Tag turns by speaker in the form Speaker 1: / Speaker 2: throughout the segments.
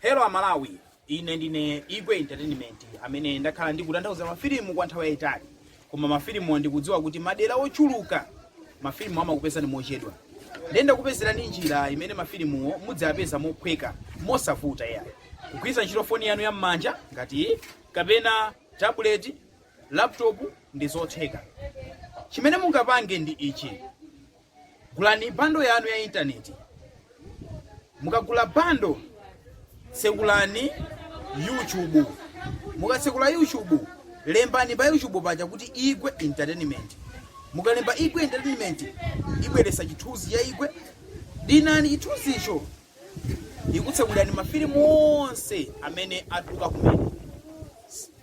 Speaker 1: Hello Amalawi, ine ndine Igwe Entertainment amene ndakhala ndikutanthauza mafilimu kwa nthawi yayitali, koma mafilimu ndikudziwa kuti madera ochuluka mafilimu amakupezani mochedwa. Ndiye ndakupezerani njira imene mafilimuwo mudzayapeza mophweka, mosavuta yayi. Kugwiritsa ntchito foni yanu ya m'manja ngati iyi kapena tablet, laptop ndi zotheka. Chimene mungapange ndi ichi: gulani bundle yanu ya intaneti. Mukagula bundle, tsekulani YouTube. Mukatsekula YouTube, lembani pa YouTube paja kuti Igwe Entertainment. Mukalemba Igwe Entertainment, ibweresa chithunzi cha Igwe. Dinani chithunzicho, ikutsekulani mafilimu onse amene atuluka kumene.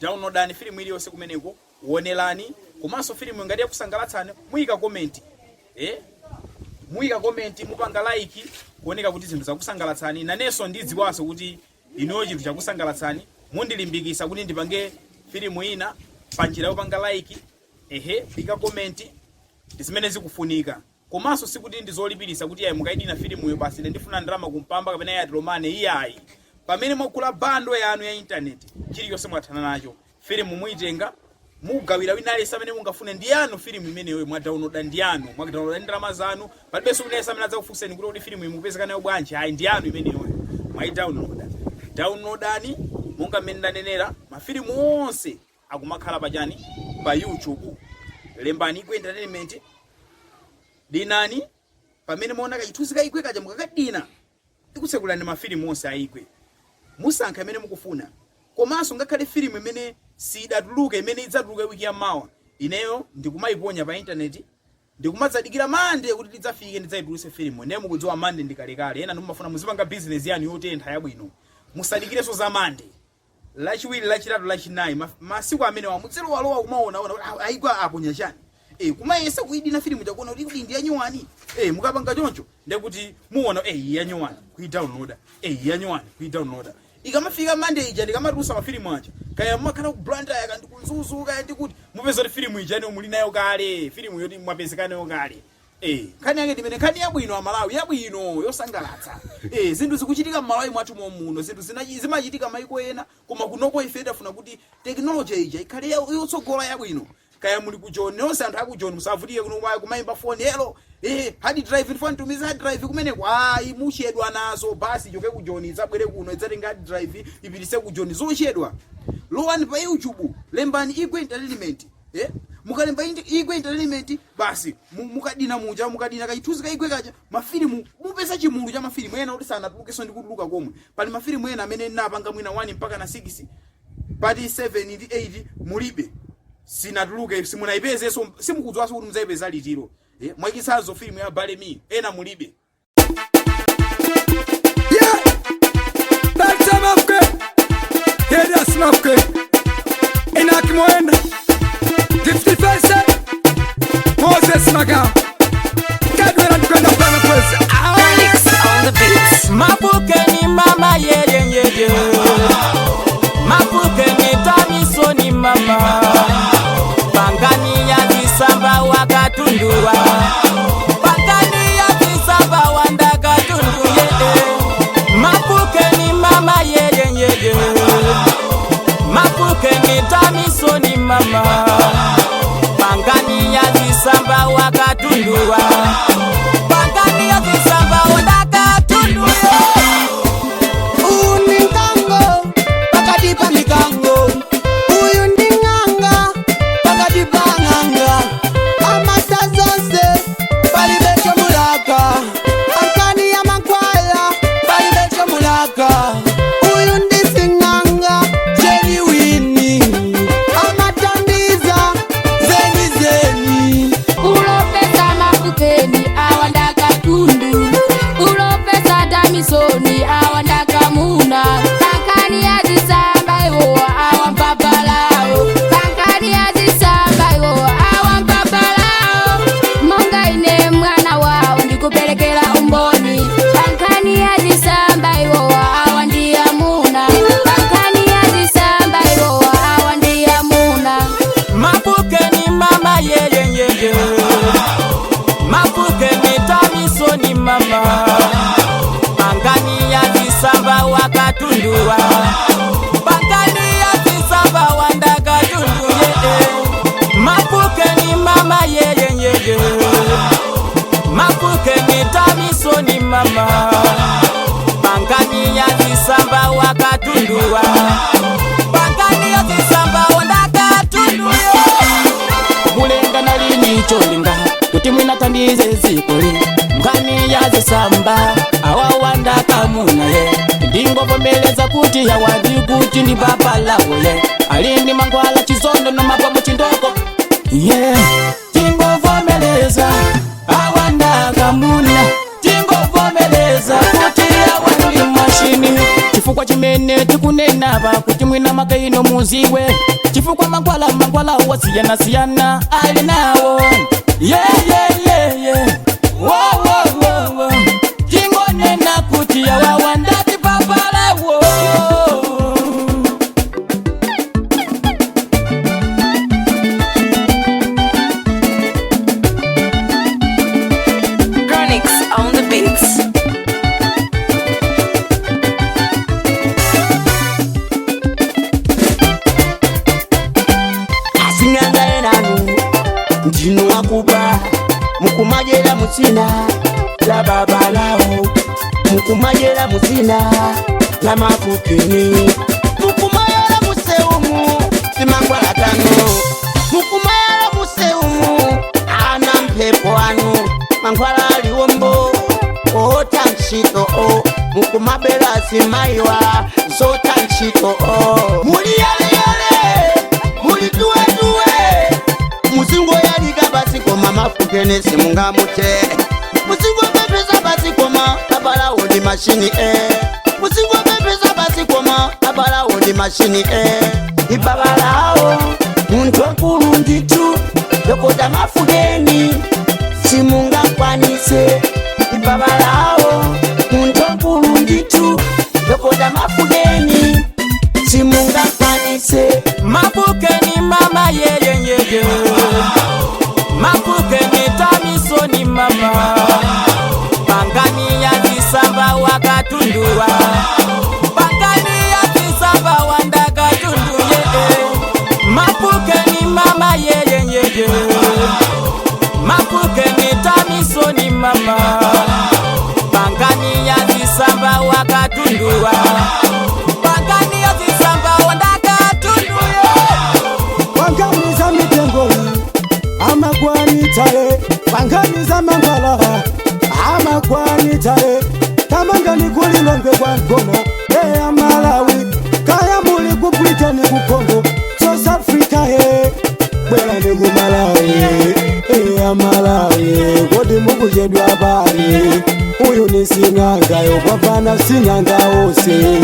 Speaker 1: Downloadani filimu iliyonse kumeneko, wonerani. Komanso filimu ngati yakusangalatsani, muyika comment, muyika comment, mupanga like kuoneka kuti zinthu zakusangalatsani. Nanenso ndidziwanso kuti inuyo chinthu chakusangalatsani, mundilimbikisa kuti ndipange filimu ina pa njira yopanga like, ehe, kuyika comment ndi zimene zikufunika. Komanso sikuti ndizolipirisa kuti yayi, mukayidina filimuyo basi, ine ndifuna ndalama kumpamba kapena Airtel Money, iyayi. Pamene mwagula bundle yanu ya intaneti, chilichonse mwathana nacho. Filimu muyitenga, mugawira wina aliyense amene mungafune. Ndi yanu filimu imeneyo, mwadownloada ndi yanu, mwadownloada ndi ndalama zanu. Palibenso wina aliyense amene adzakufunseni kuti kodi filimu imupezeka nayo bwanji. Ayi, ndi yanu imeneyoyo, mwayidownloada. Downloadani monga mmene ndanenera, mafilimu onse akumakhala pachani? Pa YouTube. Lembani Igwe Entertainment, dinani pamene muona kachithunzi ka Igwe kaja. Mukakadina, ikutsekulani mafilimu onse a Igwe, musankha imene mukufuna. Komanso ngakhale filimu imene sidatuluke, imene idzatuluke wiki yamawa, ineyo ndikumayiponya pa intaneti, ndikumadzadikira Mande kuti lidzafike ndidzayitulutse filimu. Ndiye mukudziwa Mande ndikalekale. Ena ndimafuna muzipanga bizinesi yanu yotentha yabwino, musadikirenso za Mande. Lachiwiri, Lachitatu, Lachinayi, masiku amene wa mudzilowalowa kumaonaona kuti a Igwe aponya chani, kumayesa kuidina filimu chakuona kuti kuti ndi yanyuwani. Mukapanga choncho ndekuti muona iyi yanyuwani, kuidownloada, iyi yanyuwani, kuidownloada. Ikamafika Mande ija, ndikamatulusa mafilimu aja, kaya mumakhala ku Blantyre, kaya ndi ku Mzuzu, kaya ndikuti, mupeza kuti filimu ija niyo muli nayo kale, filimu yoti mwapezeka nayo kale. Nkhani yake ndimene, nkhani yabwino Amalawi, yabwino yosangalatsa. Zinthu zikuchitika m'Malawi mwathu momuno, zinthu zimachitika maiko ena, koma kunoko ife tafuna kuti technology ija ikhale yotsogola, yabwino. Kaya muli ku Joni, nonse anthu aku Joni musavutike kuno kumayimba foni, "Hello, hard drive, ndifuna nitumize hard drive kumeneko." Ayi, muchedwa nazo. Basi ichoke ku Joni idzabwere kuno, idzatenga hard drive ipitise ku Joni, zochedwa. Lowani pa YouTube, lembani Igwe Entertainment. Mukalemba Igwe Entertainment basi, mukadina muja, mukadina kachithunzi ka Igwe kaja, mafilimu mupeza chimulu cha mafilimu ena kuti sanatulukenso ndi kutuluka komwe. Pali mafilimu ena amene napanga mwina 1 mpaka na 6, pati 7 ndi 8 mulibe, sinatuluke, simunayipezenso, simukudziwanso kuti mudzayipeza litiro. Mwachitsanzo filimu ya Balemi, ena mulibe.
Speaker 2: Yeah, that's Mafke. Elias Mafke. Enoch Mwenda. Gifty Face. Moses Maga. Kadwera kwenda panga kwese.
Speaker 3: Felix on the beats.
Speaker 4: Mapukeni mama yeye yeye, mapukeni tamisoni mama, pangani ya visamba wakatundua, pangani ya visamba wandakatundu yeye, mapukeni mama yeye yeye, mapukeni tamisoni mama, pangani ya visamba wakatundua, pangani ya visamba wandakatundu.
Speaker 5: Uyu ndi mkango pakati pa mikango, uyu ndi ng'anga pakati pa ng'anga. Amata zonse, palibe chomulaka. Ankani ya mankhwala, palibe chomulaka. Uyu ndi sing'anga genuine, amatandiza zenizeni.
Speaker 6: Pulofesa Mafukeni awanda katundu, Pulofesa Damisoni awanda kamuna. Kankani yazisamba iwo awa mpapalao, kankani yazisamba iwo awa mpapalao. Monga ine mwana wawo ndikupelekera umboni, kankani yazisamba iwo awa ndi
Speaker 4: ndakatunduwa. Pangani yazisamba wandakatundu yeye. Mafukeni mama yeye yeye. Mafukeni tamisoni mama. Pangani yazisamba wakatunduwa. Pangani yazisamba wandakatunduwa. Mulenga nalini cholinga kuti mwinatandize zikoli ngani yazisamba awawanda kamunaye ndingovomeleza kuti yawandi kuti ndi babalawoye alindi mangwala chizondo nomabwa muchindoko ye tingovomeleza awanda kamuna tingovomeleza kuti awandi mashini chifukwa chimene tikunenapa kuti mwina makaino muziwe chifukwa mangwala mangwala wasiyana-siyana ali nawo yeyeyeye wowowowo tingonena kuti yawawa ndati papalawo.
Speaker 3: Chronix on the beats.
Speaker 5: Asing'anga enanu ndinu wakuba mukumajera musina la babalawo mukumajera musina la mafukeni mukumayala museumu simangwalatano mukumayala museumu ana mphepo anu mankhwala aliwombo ota ntchito o mukumabela zimaiwa zota ntchito o muli yaleyale muli tuwetuwe muzingo yalika basikoma mafukene simungamute muzingo pepesa basikoma babalawo ndi mashini e muzingo pepesa basikoma babalawo ndi mashini e ibabalawo munthu wankulu ndithu dokota mafukeni simungakwanise ibabalawo munthu wankulu ndithu dokota mafukeni simungakwanise.
Speaker 4: Mafukeni mama yeyeyeye. Mafukeni tamisoni mama. Pangani yazisamba wakatunduwa. Pangani yazisamba wandakatundu yeye. Mafukeni mama yeyeyeye. Mafukeni tamisoni mama. Pangani yazisamba wakatunduwa. Pangani yazisamba wandakatunduwa.
Speaker 7: Wanganiza mitengo amakwanitale wanganiza mangwala amakwanitale tamangani kulilongwe kwa ngoma eya Malawi kaya muli ku Britain ku Congo South Africa he bwerani ku Malawi eya Malawi kodi mukuchedwa pali uyu ni sing'angayo kwapana sing'anga ose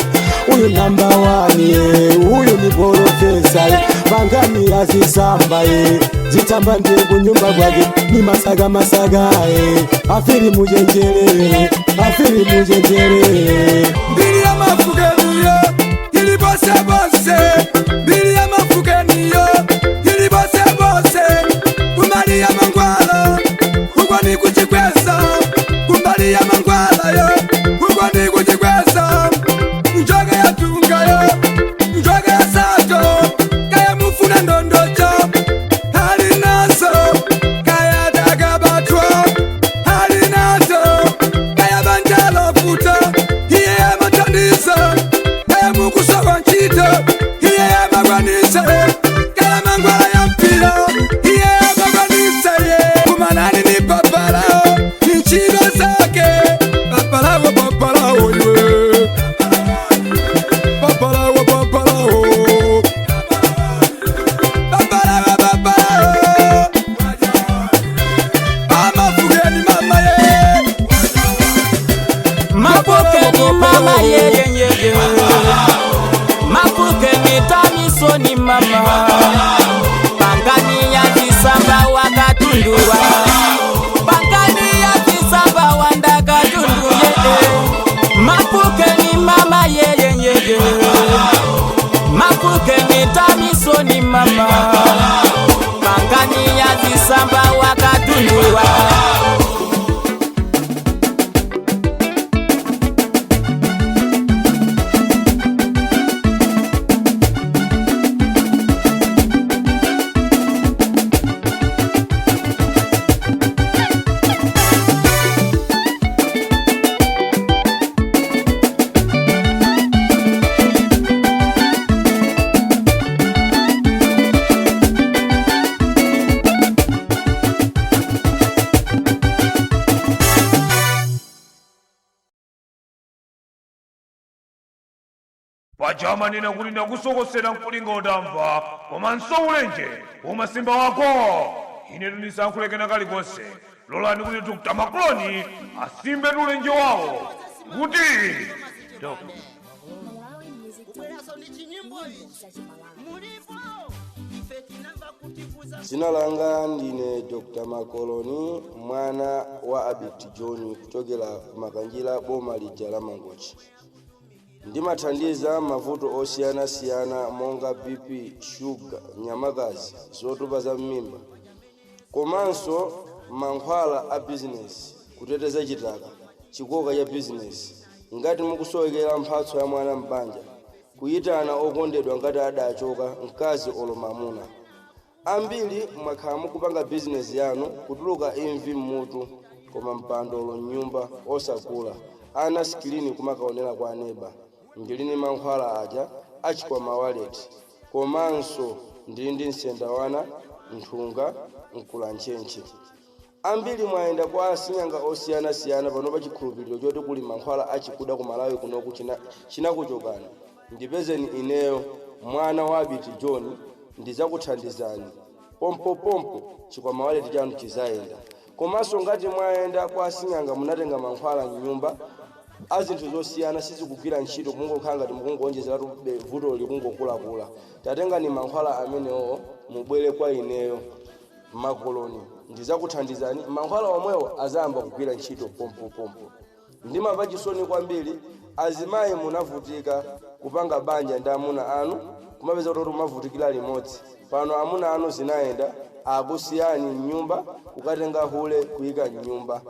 Speaker 7: uyu namba wani uyu ni porofesa pangani azisamba ye zitamba ndiye kunyumba kwake ni masaga masaga ye afiri muchenjere afiri muchenjere.
Speaker 2: Mbili ya mafukeniyo ili bose bose mbili ya mafukeniyo ili bose bose kumbali ya mangwala uko ni kuchikwesa kumbali ya mangwala yo uko ni kuchikwesa njoga ya tunga yo njoga ya sato kaya mufuna ndondocho hali nazo kaya takabatwa hali nazo kaya banjalo futa iye matandisa.
Speaker 8: Paja amanena kuti ndakusokosera mkulinga utamva, komanso ulenje umasimba wako. Ine tundisankhulekena kalikonse. Lolani kuti Dr. Makoloni asimbe ulenje wawo kuti
Speaker 9: Dzina langa ndine Dr. Makoloni, mwana wa Abiti John, kuchokera kumakanjira, boma lija la Mangochi. Ndimathandiza mavuto osiyanasiyana monga BP, shuga, nyamakazi, zotupa za mmimba, komanso mankhwala a bizinesi, kuteteza chitaka, chikoka cha bizinesi, ngati mukusowekera mphatso ya mwana m'banja, kuyitana okondedwa ngati adachoka, mkazi olo mamuna. Ambiri mwakhala mukupanga bizinesi yanu, kutuluka imvi mmutu, koma mpando olo mnyumba osakula, ana sikilini kumakaonera kwa aneba. Ndili mankhwala aja achikwama waleti, komanso ndili ndi msendawana, nthunga, mkulancheche. Ambiri mwayenda kwa asinyanga osiyanasiyana panopa chikhulupiriro choti kuli mankhwala achikuda ku Malawi kunoku chinakuchokani. Ndipezeni ineyo, mwana wa Abiti John, ndidzakuthandizani pompopompo, chikwama waleti chanu chizayenda. Komanso ngati mwayenda kwa asinyanga, munatenga mankhwala mnyumba azinthu zosiyana, sizikugwira ntchito, kungokhala ngati mukungonjezeratu vuto likungokulakula, tatengani mankhwala amenewo mubwere kwa ineyo Makoloni, ndizakuthandizani. Mankhwala omwewo azayamba kugwira ntchito pompopompo. Ndimamva chisoni kwambiri, azimayi munavutika kupanga banja ndi amuna anu, kumapeza kuti mumavutikira limodzi. Pano amuna anu zinayenda, akusiyani mnyumba, kukatenga hule kuyika mnyumba.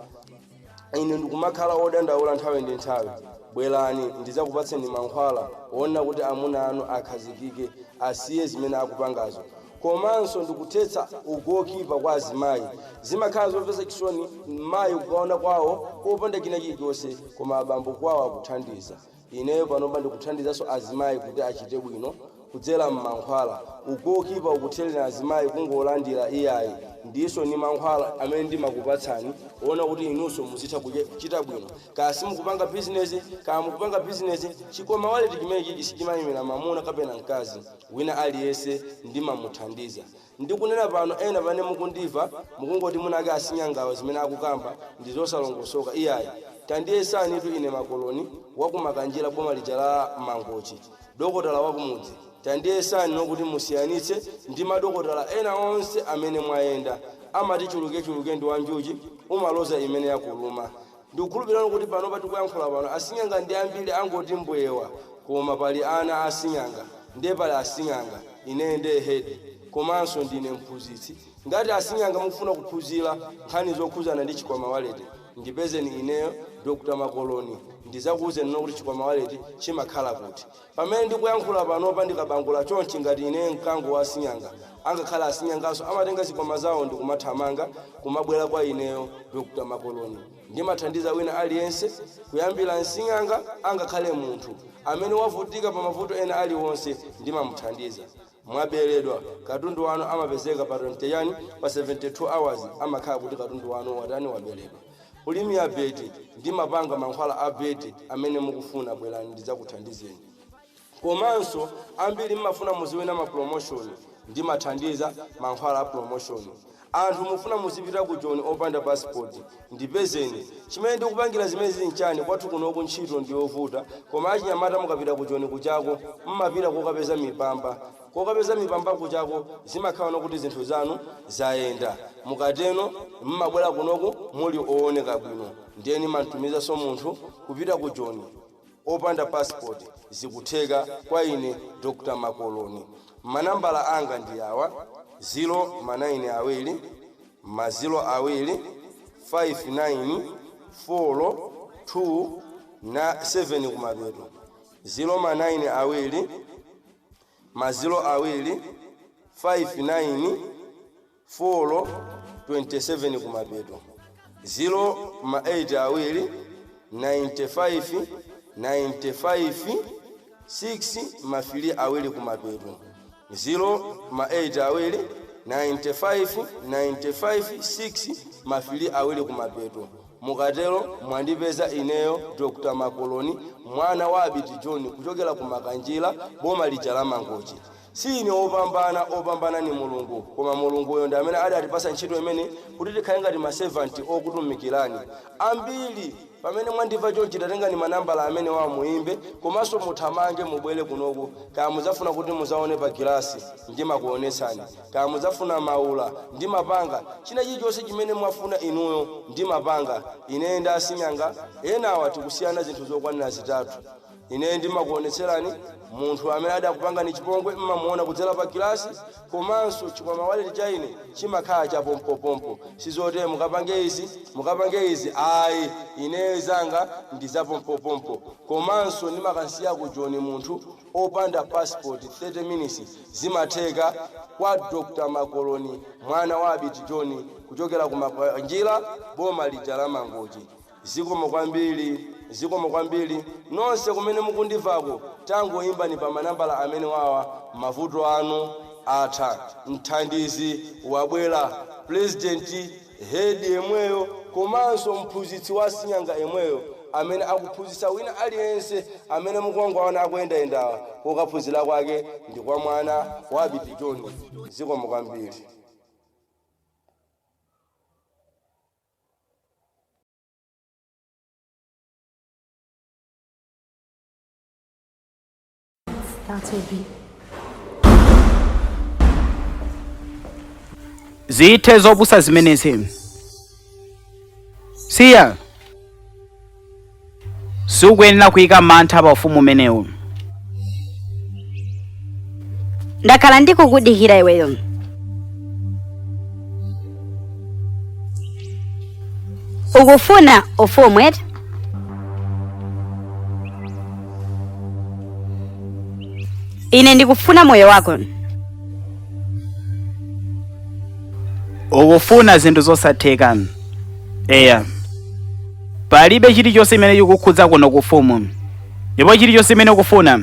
Speaker 9: Ine ndikumakhala odandaula nthawi ndi nthawi. Bwerani, ndidzakupatseni mankhwala woona kuti amuna anu akhazikike, asiye zimene akupangazo. Komanso ndikuthetsa ugokipa kwa azimayi. Zimakhala zomvetsa chisoni mayi kukaona kwawo kopanda china chilichonse, koma abambo kwawo akuthandiza. Ineyo panopa ndikuthandizanso azimayi kuti achite bwino kudzera mmankhwala. Ugokipa ukuthelera azimayi kungolandira iyayi, ndiso ni mankhwala amene ndimakupatsani ona kuti inunso muzitha kuchita bwino. Kaya simukupanga bizinesi, kaya mukupanga bizinesi, chikoma waleti chimene chichi sichimayimira mamuna kapena mkazi, wina aliyense ndimamuthandiza. Ndikunena pano, ena pamene mukundimva mukungoti munake asinyangawo zimene akukamba ndi zosalongosoka. Iyayi, tandiyesanitu ine Makoloni wakumakanjira, boma lija la Mangochi, dokotala wakumudzi. Tandiyesani nokuti musiyanitse ndi madokotala ena onse amene mwayenda. Amati chulukechuluke ndi wanjuchi, umaloza imene yakuluma. Ndikukhulupirani kuti pano patikuyankhula pano asinyanga ndi ambiri angoti mbwewa, koma pali ana asinyanga, ndiye pali asinyanga. Ineyo ndiye head, komanso ndine mphunzitsi. Ngati asinyanga mukufuna kuphunzira nkhani zokhuzana ndi chikwama waleti, ndipezeni ineyo Dr. Makoloni, ndizakuwuzeni nokuti chikwama waleti chimakhala kuti. Pamene ndikuyankhula panopa, ndikabangula chonchi ngati ineyo mkango wa asinyanga, angakhala asinyanganso amatenga zikwama zawo ndikumathamanga kumabwera kwa ineyo Dr. Makoloni. Ndimathandiza wina aliyense, kuyambira msing'anga angakhale munthu amene wavutika pa mavuto ena aliwonse, ndimamuthandiza. Mwaberedwa katundu wanu, amapezeka pa 20 yani pa 72 hours amakhala kuti katundu wanu watani, waberedwa. Ulimi ya beti, ndimapanga mankhwala a beti amene mukufuna. Bwerani, ndidzakuthandizeni. Komanso ambiri mmafuna muziwina ma promotion, ndimathandiza mankhwala a promotion. Anthu mufuna muzipita ku Joni opanda passport, ndipezeni. Chimene ndikupangira zimene zili nchani? Kwathu kunoku ntchito ndiyovuta, koma achinyamata mukapita ku Joni kuchako mmapita kokapeza mipamba. Kokapeza mipamba kuchako zimakhala nokuti zinthu zanu zayenda. Mukateno mmabwera kunoku muli ooneka bwino. Ndiyeni mantumizanso munthu kupita ku Joni opanda passport, zikutheka kwa ine Dr. Makoloni. Manambala anga ndi awa: 0 ma 9 awiri, ma 0 awiri, 5 9 4 2 na 7 kumapeto. 0 ma 9 awiri, ma 0 awiri, 5 9 4 27 kumapeto. 0 ma 8 awiri, 95 95 6 ma three awiri kumapeto. 0 ma 8 awiri, 95 95 6 ma three awiri kumapeto. Mukatero mwandipeza ineyo Dr. Makoloni, mwana wa Abiti John, kuchokera ku Makanjira, boma lija la Mangochi. Si ine opambana, opambana ni Mulungu, koma Mulunguyo ndi amene adatipasa ntchito imene kuti tikhale ngati masevanti okutumikirani. Ambiri pamene mwandimva chonchi, tatengani manambala amene wa muimbe, komanso muthamange mubwere kunoku. Kaya mudzafuna kuti muzaone pa gilasi, ndimakuonetsani. Kaya mudzafuna maula, ndimapanga. China chilichonse chimene mwafuna inuyo ndimapanga. Ine ndi asinyanga enawa tikusiyana zinthu zokwanira zitatu. Ine ndimakuonetserani munthu amene adakupangani chipongwe, mmamuona kudzera pa gilasi. Komanso chikwama waleti cha ine chimakhala cha pompopompo. Sizote mukapange izi, mukapange izi, ayi. Ine zanga ndi za pompopompo. Komanso ndimakansiya ku Joni munthu opanda passport, 30 minutes zimatheka, kwa Dr. Makoloni, mwana wa Abiti John, kuchokera ku Makanjira, boma lija la Mangochi. Zikomo kwambiri, zikomo kwambiri nonse kumene mukundimvako. Tangoyimbani pa manambala amene wawa, mavuto anu atha. Mthandizi wabwera, purezidenti hedi yemweyo, komanso mphunzitsi wa sinyanga yemweyo amene akuphunzitsa wina aliyense amene mukuwangawana akuyendayendawa, kokaphunzira kwake ndi kwa mwana wa Abiti John. Zikomo kwambiri.
Speaker 3: That will be.
Speaker 1: Zithe zopusa zimenezi. Siya, sikuyenera kuyika mantha pa ufumu umenewu.
Speaker 10: Ndakhala ndikukudikira iweyo. Ukufuna ufumu eti? Ine ndikufuna moyo wako.
Speaker 1: Ukufuna zinthu zosatheka. Eya, palibe chilichonse imene chikukhudza kuno kufumu, ndipo chilichonse imene ukufuna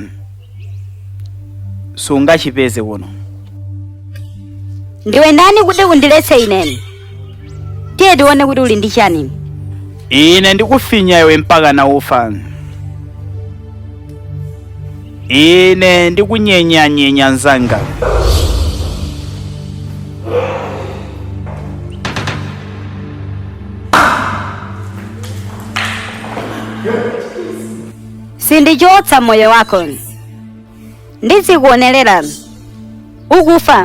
Speaker 1: sungachipeze kuno.
Speaker 10: Ndiwe ndani kuti undiletse ine? Tiye tione kuti uli ndi chani.
Speaker 1: Ine ndikufinya iwe mpaka na ufa. Ine ndikunyenyanyenya nzanga.
Speaker 10: Sindichotsa moyo wako, ndizikuonerera ukufa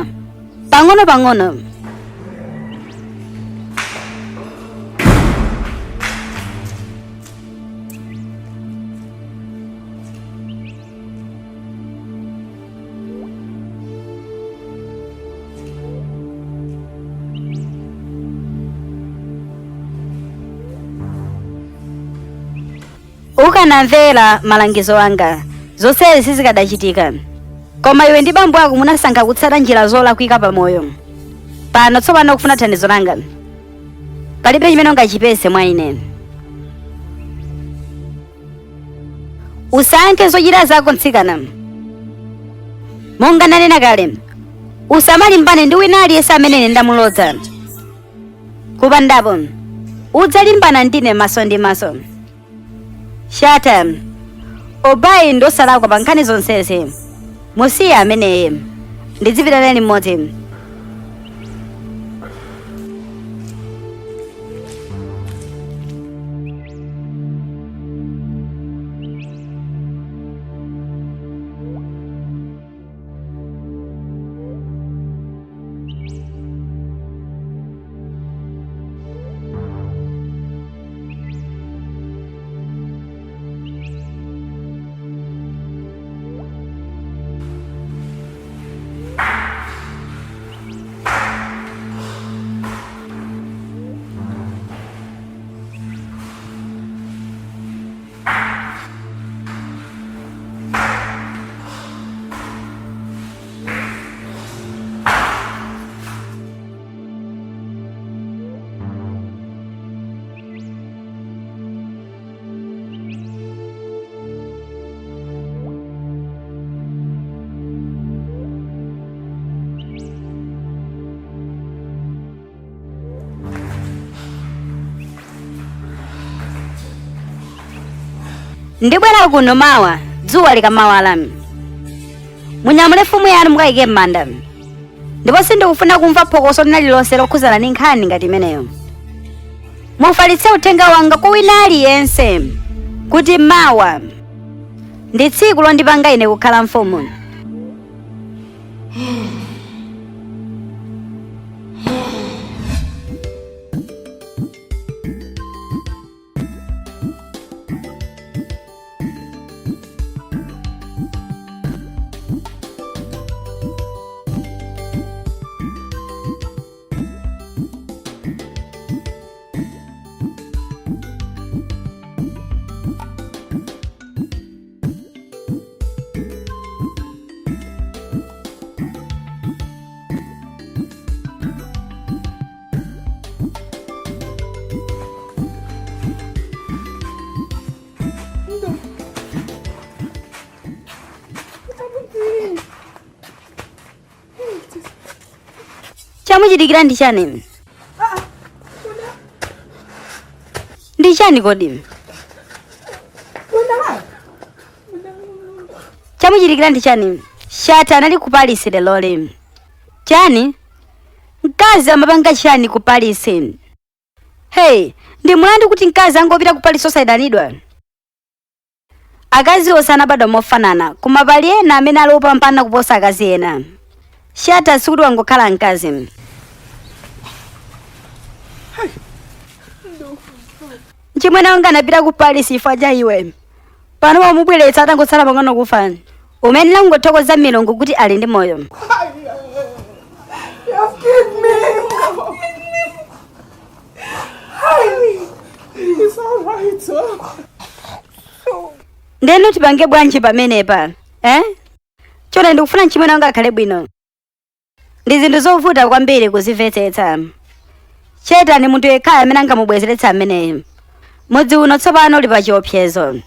Speaker 10: pang'ono pang'ono. Ukanamvera malangizo anga, zonsezi sizikadachitika. Koma iwe ndi bambo ako munasankha kutsata njira zolakwika pamoyo. Pano tsopano kufuna thandizo langa, palibe chimene ungachipeze mwa ine. Usankhe zochita zako, mtsikana. Monga ndanena kale, usamalimbane ndi wina aliyense amene ine ndamulodza. Kupandapo udzalimbana ndine maso ndi maso. Shata Obayi ndosalakwa pa nkhani zonsezi. Musiye ameneye, ndidzipita naye limodzi. Ndibwera kuno mawa dzuwa likamawala. Munyamule mfumu yanu mukayike m'manda, ndipo sindikufuna kumva phokoso lina lililonse lokhuzana ndi nkhani ngati imeneyo. Mufalitse uthenga wanga kwa wina aliyense kuti mawa ndi tsiku londipanga ine kukhala mfumu. Chamuchitikira ndi chani? Ndi chani kodi? Chamuchitikira ndi chani? Shata anali ku Paris leloli. Chani? Mkazi amapanga chani ku Paris? Hey, ndi mlandu kuti mkazi angopita ku Paris osayitanidwa? Akazi onse anabadwa mofanana, koma pali ena amene ali opambana kuposa akazi ena. Shata sikuti wangokhala mkazi. Mchimwene wanga anapita ku Paris chifukwa cha iwe. Pano wamubweretsa atangotsala pang'ono kufa. Umayenera kungothokoza milungu kuti ali ndi moyo.
Speaker 2: You have killed me. Hi. It's all right.
Speaker 10: Ndeno tipange bwanji pamenepa, eh? Chonde ndikufuna mchimwene wanga akhale bwino. Ndi zinthu zovuta kwambiri kuzimvetsetsa. Cheta ndi munthu yekhayo amene angamubwezeretsa ameneyo. Mudzi uno tsopano uli pa chiopsezo.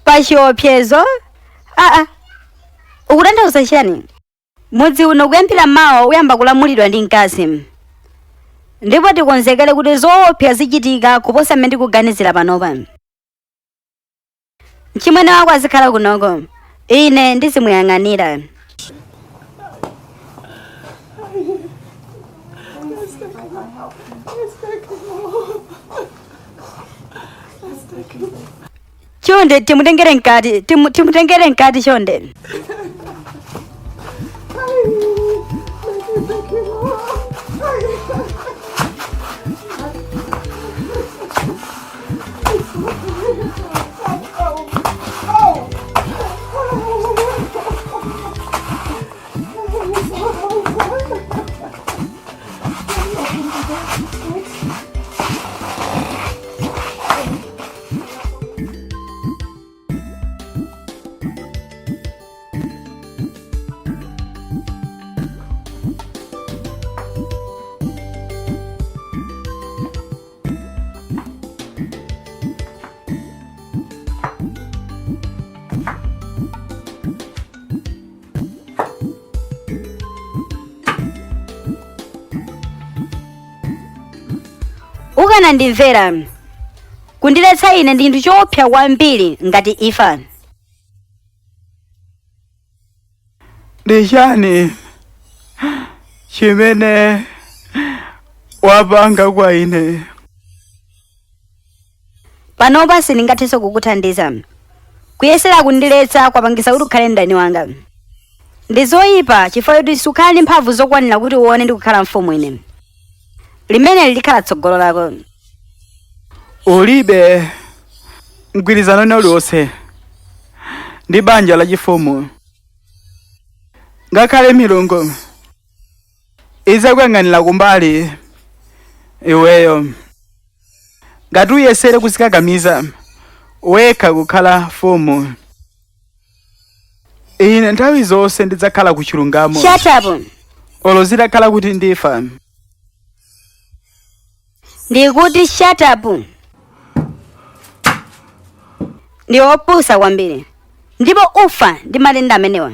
Speaker 10: Pa chiopsezo? Aa, ukutanthauza chiyani? Mudzi uno kuyambira mawa uyamba kulamulidwa ndi mkazi, ndipo tikonzekere kuti zoopsa zichitika kuposa mmene tikuganizira panopa. Mchimwene wako azikhala kunoko, ine ndizimuyang'anira. Chonde timutengere mkati, timutengere mkati chonde. Ukanandimvera, kundiletsa ine ndi chinthu choopsa kwambiri ngati imfa.
Speaker 2: Ndi chani chimene wapanga kwa ine?
Speaker 10: Panopa sindingathenso kukuthandiza. Kuyesera kundiletsa kwapangisa kuti ukhale mdani wanga. Ndi zoyipa chifukwa choti sukhala ndi mphamvu zokwanira kuti uone ndi kukhala mfumu ine. Limeneli likhala tsogolo lako.
Speaker 2: Ulibe mgwirizano wina uliwonse ndi banja lachifumu, ngakhale milungu idzakuyang'anira kumbali iweyo ngati uyesere kuzikakamiza wekha kukhala mfumu. Ine nthawi zonse ndidzakhala ku chilungamo.
Speaker 10: Shut up.
Speaker 2: Olo zitakhala kuti ndifa.
Speaker 10: Ndikuti shut up. Ndi opusa kwambiri, ndipo ufa ndi matenda amenewa.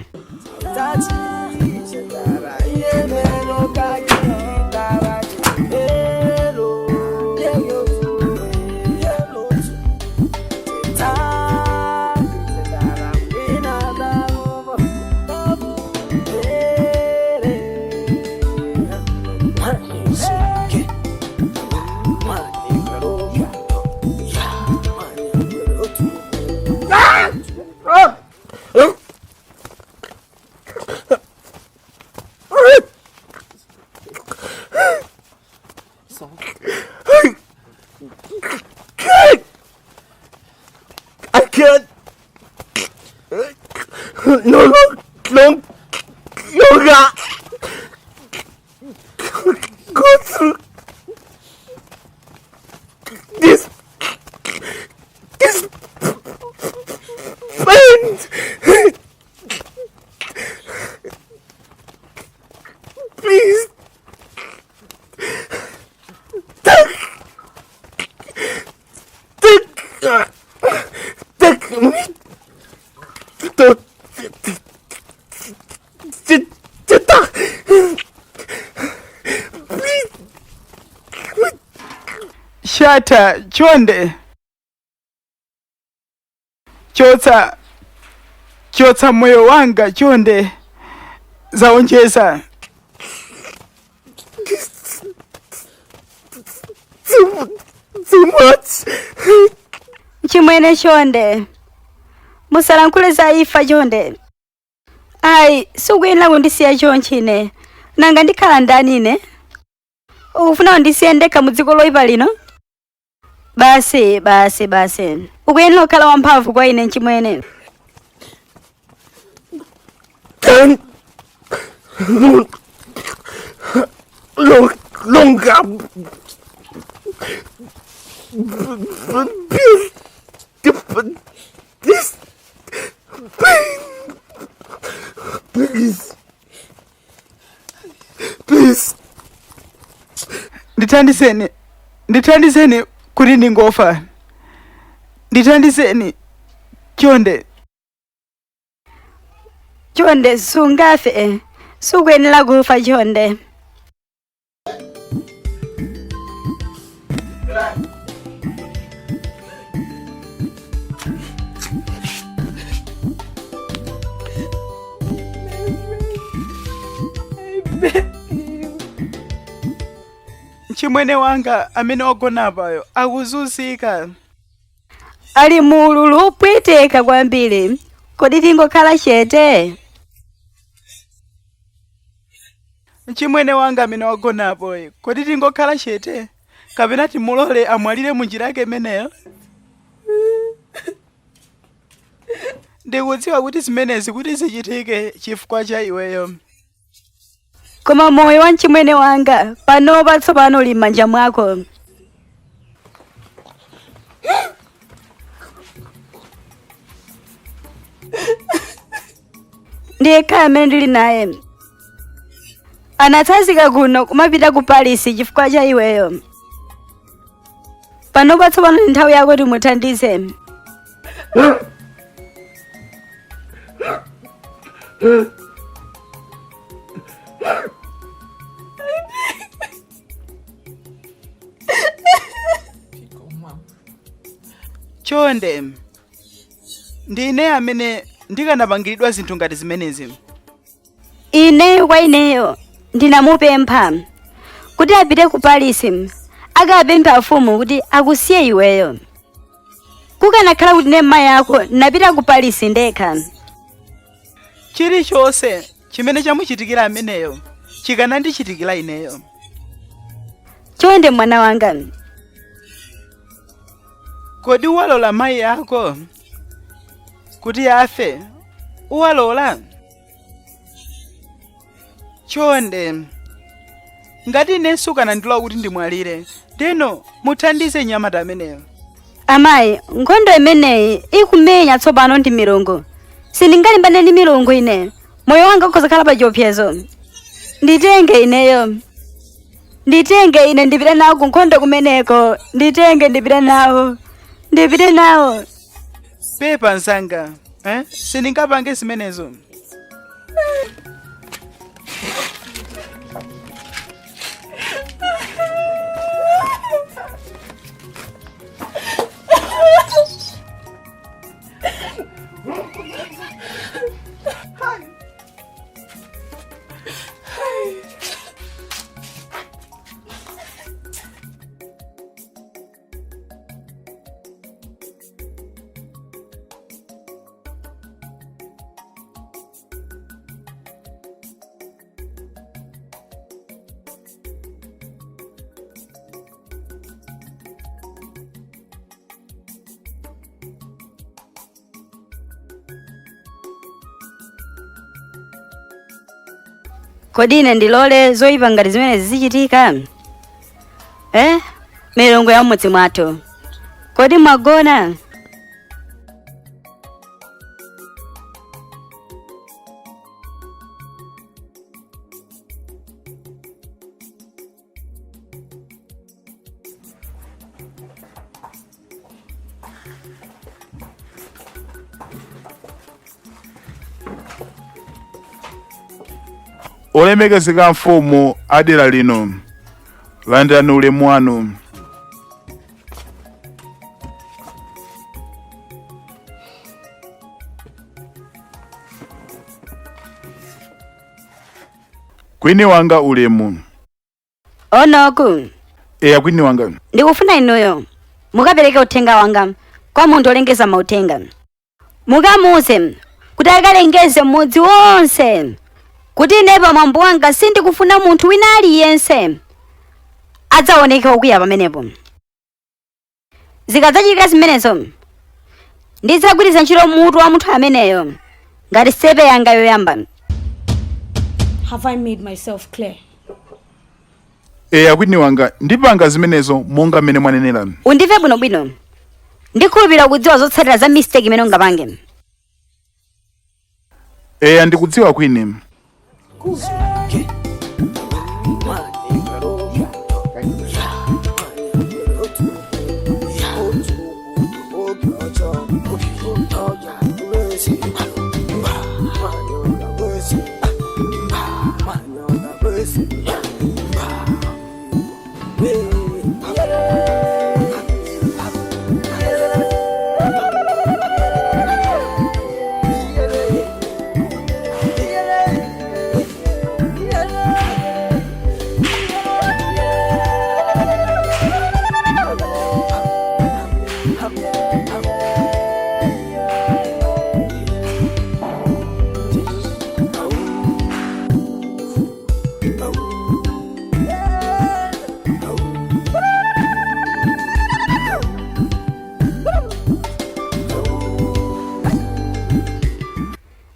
Speaker 5: Longer go through this pain. Please take me to theater. Please.
Speaker 1: Shata chonde, chotsa chotsa moyo wanga chonde, zaonjeza.
Speaker 5: Too much.
Speaker 10: Chimwene chonde, musalankhule za imfa chonde. Ayi, sikuyenera kundisiya chonchi ine. Nanga ndikhala ndani ine? Ukufuna kundisiya ndekha mu dziko loyipa lino? Basi basi basi, ukuyenera kukhala wamphamvu kwa ine mchimwene.
Speaker 5: Can no no longer this pain. Please, please.
Speaker 1: Ndithandizeni, ndithandizeni kuti ndingofa. Ndithandizeni chonde.
Speaker 10: Chonde sungafe, sukuyenera kufa chonde.
Speaker 1: Mchimwene wanga amene wagona apayo akuzunzika.
Speaker 10: Ali mululu upweteka kwambiri, kodi tingokhala chete?
Speaker 1: Mchimwene wanga amene wagona apoyo, kodi tingokhala chete kapena timulole amwalire munjira yake imeneyo? Ndikudziwa kuti zimenezi kuti zichitike chifukwa cha iweyo.
Speaker 10: Koma moyo wa mchimwene wanga panopa tsopano uli m'manja mwako. Ndiye khala amene ndili naye anatsanzika kuno kumapita ku Paris chifukwa cha iweyo. Panopa tsopano ndi nthawi yako timuthandize.
Speaker 1: Chonde, ndine amene ndikanapangiridwa zinthu ngati zimenezi.
Speaker 10: Ineyo kwa ineyo ndinamupempha kuti apite ku Paris akapempha afumu kuti akusiye iweyo. Kukanakhala kuti ne mayi ako napita ku Paris ndekha.
Speaker 1: Chilichonse chimene chamuchitikira ameneyo chikanandichitikira ineyo.
Speaker 10: Chonde mwana wanga.
Speaker 1: Kodi uwalola mayi ako kuti afe? Uwalola? Chonde, ngati inenso ukanandilola kuti ndimwalire, ndeno muthandize nyamata ameneyo.
Speaker 10: Amayi, nkhondo imeneyi ikumenya tsopano ndi milungu. Sindingalimbane ndi milungu ine. Moyo wanga ukhoza pa chiopsezo. Nditenge ineyo. Nditenge ine ndipite nawo ku nkhondo kumeneko. Nditenge ndipite nawo. Ndipite nawo.
Speaker 1: Pepa msanga, eh? Sindingapange zimenezo.
Speaker 10: Kodi ine ndilole zoyipa ngati zimene zizichitika? Eh? Milungu ya m'mudzi mwathu, kodi mwagona?
Speaker 11: Olemekezeka mfumu adera lino, landirani ulemu wanu. Kwini wanga ulemu.
Speaker 10: Onoku,
Speaker 11: Eya kwini wanga.
Speaker 10: Ndikufuna inuyo mukapereke uthenga wanga kwa munthu olengeza mauthenga. Mukamuuze kuti akalengeze mudzi wonse kuti ine pamwambo wanga sindikufuna munthu wina aliyense adzaoneke wokwiya pamenepo. Zikadzachitika zimenezo, ndidzagwiritsa ntchito mutu wa munthu ameneyo ngati sepe yanga yoyamba.
Speaker 3: Have I made myself clear?
Speaker 11: Eya kwini wanga, ndipanga zimenezo monga mmene mwanenera.
Speaker 10: Undimve bwinobwino, ndikhulupirira kudziwa zotsatira za mistake imene ungapange.
Speaker 11: Eya, ndikudziwa kwini.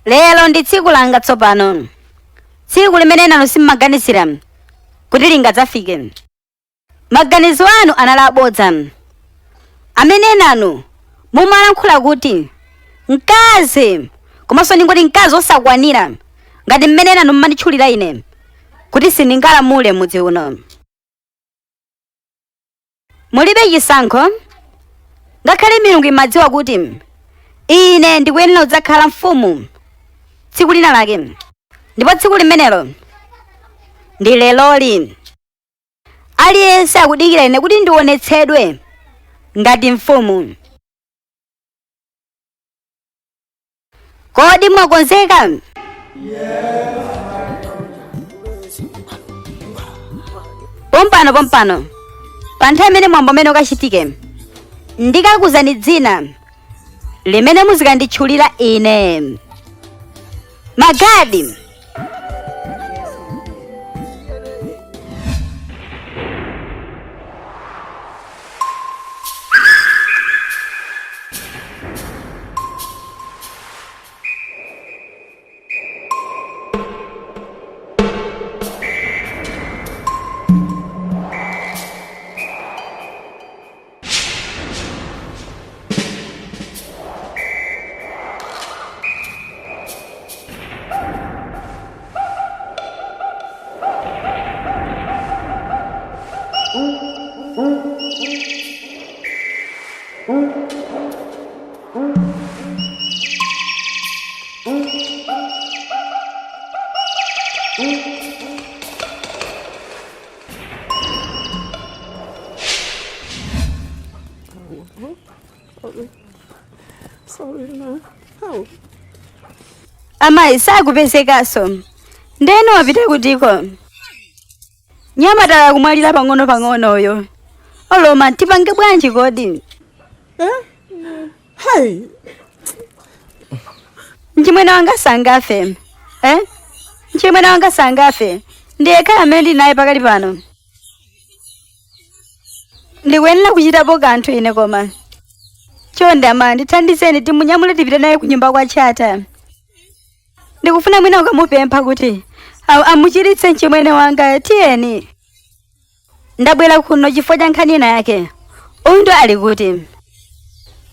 Speaker 10: Lero ndi tsiku langa tsopano, tsiku limene nanu simmaganizira kuti lingadzafike. Maganizo anu anali abodza amene nanu mumalankhula kuti mkazi, komanso ndingoti mkazi osakwanira ngati mmene nanu mmanditchulira ine kuti sindingalamule mudzi uno. Mulibe chisankho, ngakhale milungu imadziwa kuti ine ndikuyenera kudzakhala mfumu tsiku lina lake, ndipo tsiku limenelo ndi leloli. Aliyense akudikira ine kuti ndionetsedwe ngati mfumu. Kodi mwakonzeka? Pompano pompano, pa nthawi imene mwambo umene ukachitike, ndikakuzani dzina limene muzikanditchulira ine. Magadi.
Speaker 5: Sorry, ma. How?
Speaker 10: Amayi sakupezekaso, ndeno wapita kutiko? Nyamatala kumwalira pang'ono pang'onoyo. Oloma tipange bwanji kodi?
Speaker 5: Eh? Hey!
Speaker 10: Mchimwene wanga sangafe, eh? Mchimwene wanga sangafe, ndiye khala amene ndili naye pakali pano. Ndikuyenera kuchitapo kanthu ine, koma chonde ama ndithandizeni timunyamule tipite naye kunyumba kwa Chata. Ndikufuna mwina ukamupempha kuti Amuchiritse mchimwene wanga. Tiyeni, ndabwera kuno chifukwa cha nkhani ina yake. Uyu ndo ali kuti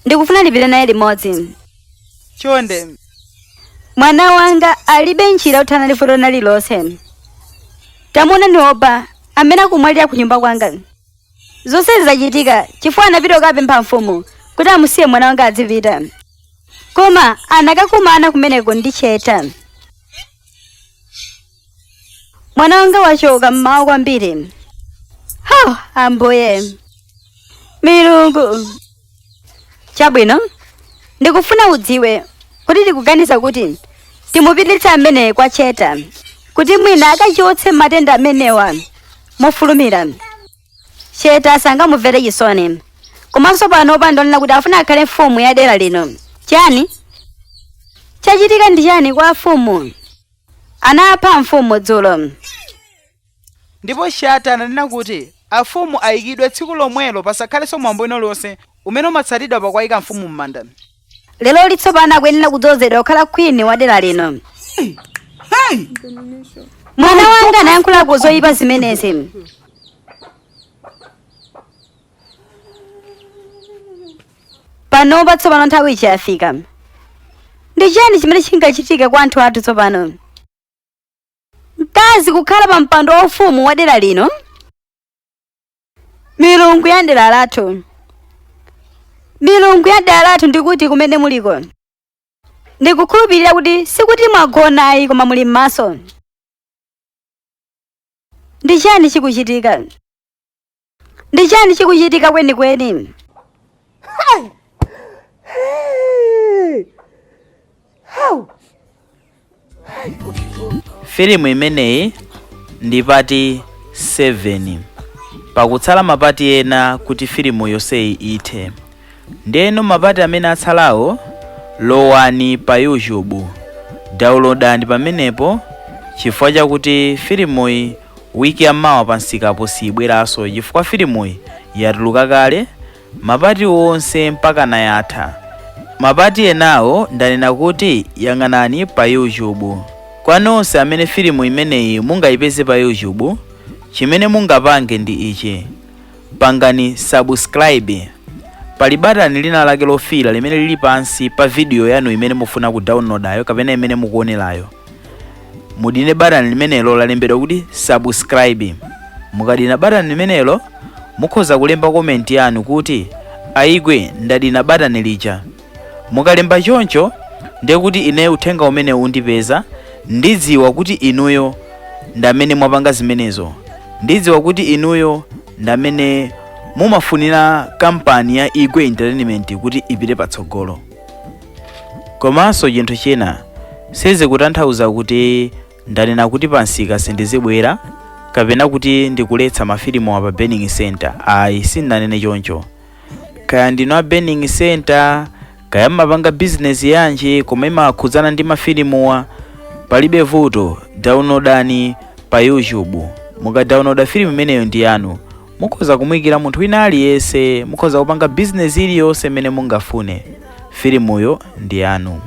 Speaker 10: ndikufuna ndipite naye limodzi.
Speaker 1: Chonde.
Speaker 10: Mwana wanga alibe njira yothana ndi vuto lililonse. Tamuona ni Oba amene akumwalira ku nyumba kwanga. Zonse zachitika chifukwa anapita kukapempha mfumu kuti amusiye mwana wanga adzipita, koma anakakumana kumeneko ndi Cheta. Mwana wanga wachoka mmawa kwambiri. Ho, ambuye milungu! Chabwino, ndikufuna udziwe kuti ndikuganiza kuti timupititse amene kwa Cheta kuti mwina akachotse matenda amenewa mofulumira. Cheta sangamumvere chisoni, komanso pano pandonena kuti afuna akhale mfumu ya dera lino. Chani chachitika ndi chani kwa mfumu? Anapha mfumu dzulo.
Speaker 1: Ndipo Shata ananena kuti afumu ayikidwe tsiku lomwelo, pasakhalenso mwambo wina uliwonse umene umatsatidwa pakuwayika mfumu m'manda.
Speaker 10: Lero litsopano akuyenera kudzozedwa kukhala queen wa dera lino. Mwana wanga anayankhulako zoyipa zimenezi. Panopa tsopano nthawi ichafika. Ndi chiyani chimene chingachitika kwa anthu athu tsopano? Mkazi kukhala pa mpando waufumu wa dera lino? Milungu ya dera lathu, milungu ya dera lathu, ndikuti kumene muliko, ndikukhulupirira kuti sikuti mwagona ayi, koma muli m'maso. Ndi chiyani chikuchitika? Ndi chiyani chikuchitika kwenikweni?
Speaker 12: Filimu imeneyi ndi part 7. Pakutsala mapati ena kuti filimu yonseyi ithe. Ndeno mapati amene atsalawo, lowani pa YouTube, downloadani pamenepo, chifukwa chakuti filimuyi wiki yamawa pansikapo siyibweranso, chifukwa filimuyi yatuluka kale mapati onse mpaka nayatha. Mapati enawo ndanena kuti yang'anani pa YouTube. Kwa nonse amene filimu imeneyi mungayipeze pa YouTube, chimene mungapange ndi ichi: pangani subscribe. Pali batani lina lake lofira limene lili pansi pa video yanu imene mufuna kudownloadayo kapena imene mukuonerayo. Mudine batani limenelo lalembedwa kuti subscribe. Mukadina batani limenelo, mukhoza kulemba comment yanu kuti "Ayigwe, ndadina batani lija." Mukalemba choncho, ndiye kuti ineyo uthenga umene undipeza, ndidziwa kuti inuyo ndamene mwapanga zimenezo, ndidziwa kuti inuyo ndamene mumafunira kampani ya Igwe Entertainment kuti ipite patsogolo. Komanso chinthu china, sizikutanthauza kuti ndanena kuti pansika sindizibwera kapena kuti ndikuletsa mafilimu apa Burning Center. Ayi, sindinanene choncho. Kaya ndinu a Burning Center, kaya mmapanga bizinesi yanji koma imakhudzana ndi mafilimuwa, palibe vuto. Downloadani pa YouTube. Mukadownloada, filimu imeneyo ndi yanu, mukhoza kumuyikira munthu wina aliyense, mukhoza kupanga bizinesi iliyonse imene mungafune. Filimuyo ndi yanu.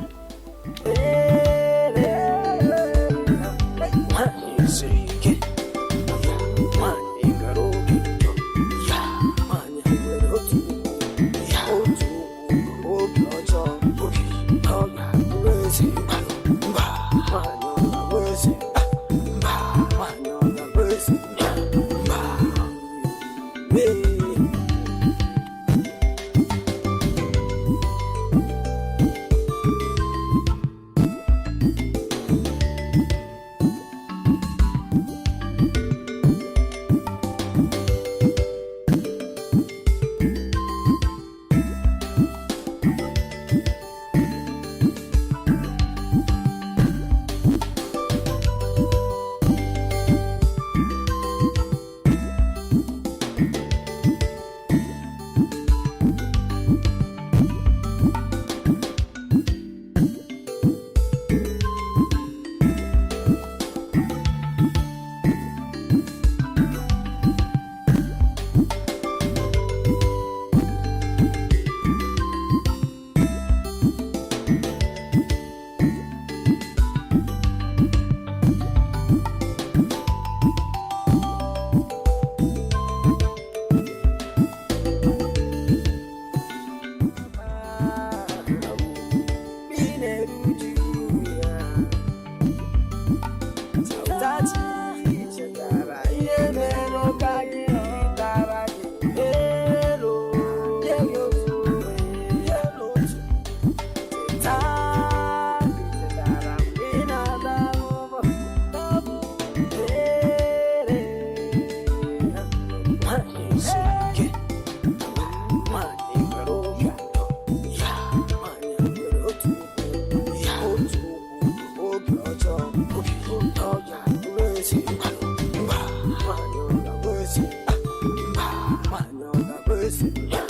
Speaker 7: Obi ọya esi mba nwanyị ọ ga-abụ esi mba nwanyị ọ ga-abụ esi mba.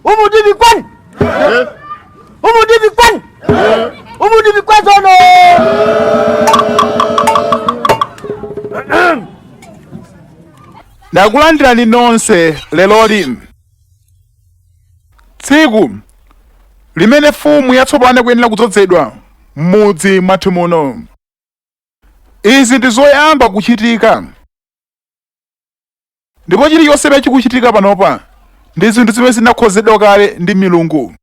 Speaker 4: Umudibi kwan! Umudibi kwan! Umudibi kwan zono!
Speaker 11: Ndakulandirani nonse leloli, tsiku limene mfumu yatsopano ikuyenera kudzozedwa m'mudzi mwathu muno. Izi ndi zoyamba kuchitika, ndipo chilichonse chikuchitika panopa ndi zinthu zimene zinakonzedwa kale ndi milungu.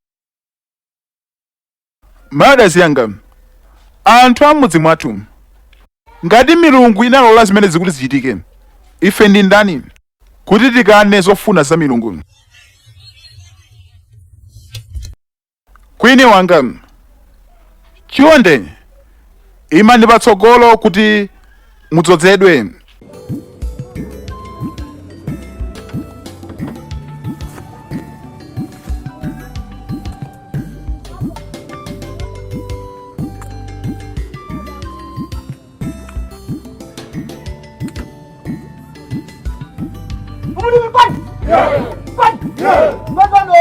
Speaker 11: Madazi yanga, anthu a m'mudzi mwathu, ngati milungu inalola zimene zikuti zichitike, ife ndi ndani kuti tikane zofuna za milungu? Kwini wanga, chonde imani patsogolo kuti mudzozedwe.
Speaker 4: Umudibi kwan! Kwan! Kwan zono!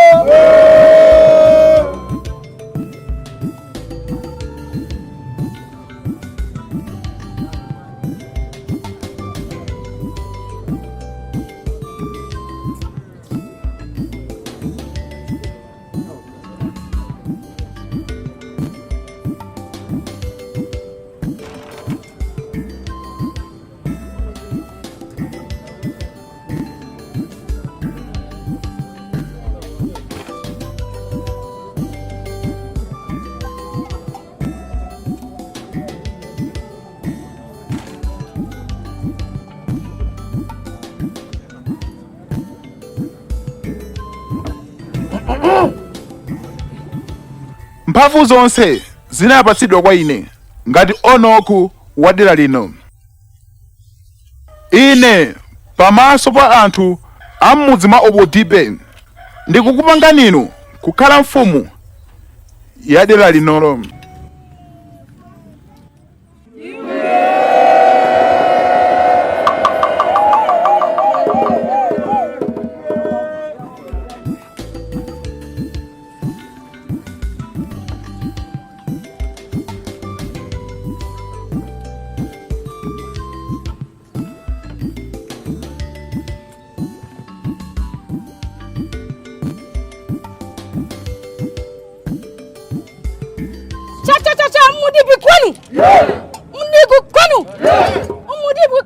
Speaker 11: Mphamvu zonse zinapatsidwa kwa ine ngati onoku wa dera lino. Ine Pamaso pa anthu a m'mudzi mwa Obodibe, ndikukupangani inu kukhala mfumu ya dera linolo.
Speaker 3: Cha cha cha cha, mudibi kwenu. Mudibi kwenu. Mudibi